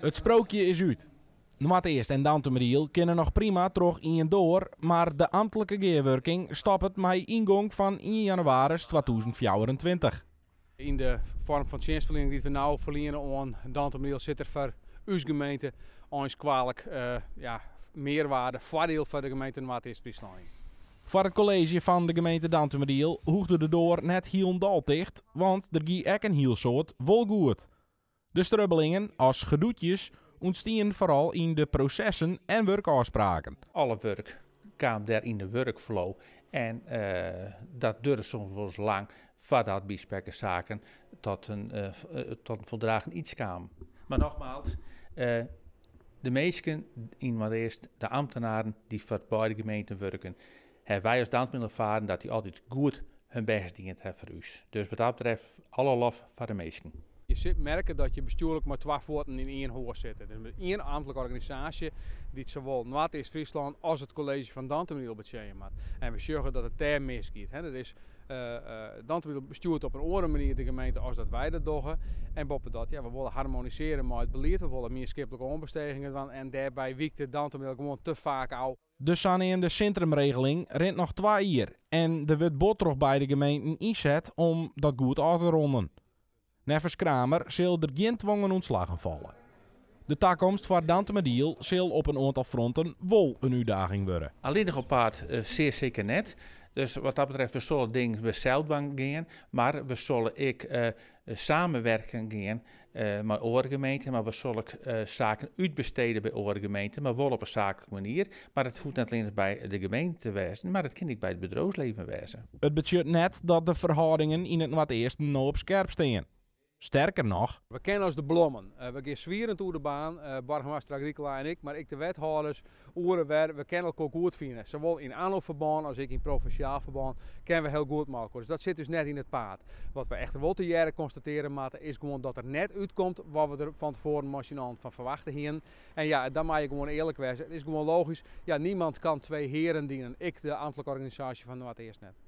It sprookje is út. Noardeast en Dantumadiel kinne noch prima troch ien doar, mar de amtlike gearwurking stoppet mei yngong fan ien jannewaris 2024. Yn de foarm fan tsjinstferliening dy't we no ferliene oan Dantumadiel sit der foar ús gemeente eins kwalik ja, mearwaarde, foardiel foar de gemeente Noardeast-Fryslân yn. Foar it kolleezje fan de gemeente Dantumadiel hoegde de doar net hielendal ticht, want der gie ek in hiel soad wol goed. De strubbelingen as gedoetjes ûntstienen foaral yn de prosessen en wurkôfspraken. Alle wurk kaam dêr yn de workflow en dat duorre soms wolris lang foardat by spekke saken tot in foldragen iets kamen. Mar nogmaals, de minsken yn Noardeast, de ambtenaren dy't foar beide gemeenten wurken, hawwe wy as Dantumadiel erfaren dat dy altyd goed hun bêst dien hawwe foar ús. Dus wat dat betreft, alle lof foar de minsken. Je merke dat je bestjoerlik mei twa fuotten yn ien hoar sitte. Dus ien amtlike organisaasje dy't sawol Noardeast-Fryslân as it kolleezje fan Dantumadiel betsjinje moat. En we sjogge dat it dêr misgiet. Dat is, Dantumadiel bestjoert op in oare manier de gemeente as dat wy dat dogge. En boppedat, ja, we wolle harmonisearje mei it belied, we wolle mienskiplike oanbestegingen dwaan en dêrby wykt Dantumadiel gewoan te faak ôf. De saneamde sintrumregeling rint noch 2 jier en der wurdt bot troch beide gemeenten ynset om dat goed ôf te ronden. Neffens Kramer sil der gjin twongen ûntslaggen falle. De takomst foar Dantumadiel sil op in oantal fronten wol in útdaging wurde. Allinnich op paad sear seker net. Dus wat dat betreft, we solle dingen we sels dwaan gean, mar we solle ek samenwerken gean mei oare gemeenten, mar we solle ek saken útbestede by oare gemeenten, mar wol op in saaklike manier. Mar it hoecht net allinnich by de gemeente te wêzen, mar it kin ek by it bedriuwslibben wêze. It betsjut net dat de ferhâldingen yn it Noardeasten no op skerp stean. Sterker noch. We kenne as de blommen. We gean swierend oer de baan, boargemaster Agricola en ik, mar ek de wethâlders oer en wer. We kinne elkoar goed fine. Sawol yn ANNO-ferbân as ek yn provinsjaal ferbân kinne we hiel goed mei elkoar. Dus dat sit ús net yn it paad. Wat we echter wol tegearre konstatearje moatte is gewoan dat der net útkomt wat we der fan tefoaren mei syn allen fan ferwachte hienen. En ja, dan mei je gewoan earlik wêze. It is gewoan logysk. Ja, niemand kan twee heren dienen. Ek de amtlike organisaasje fan Noardeast net.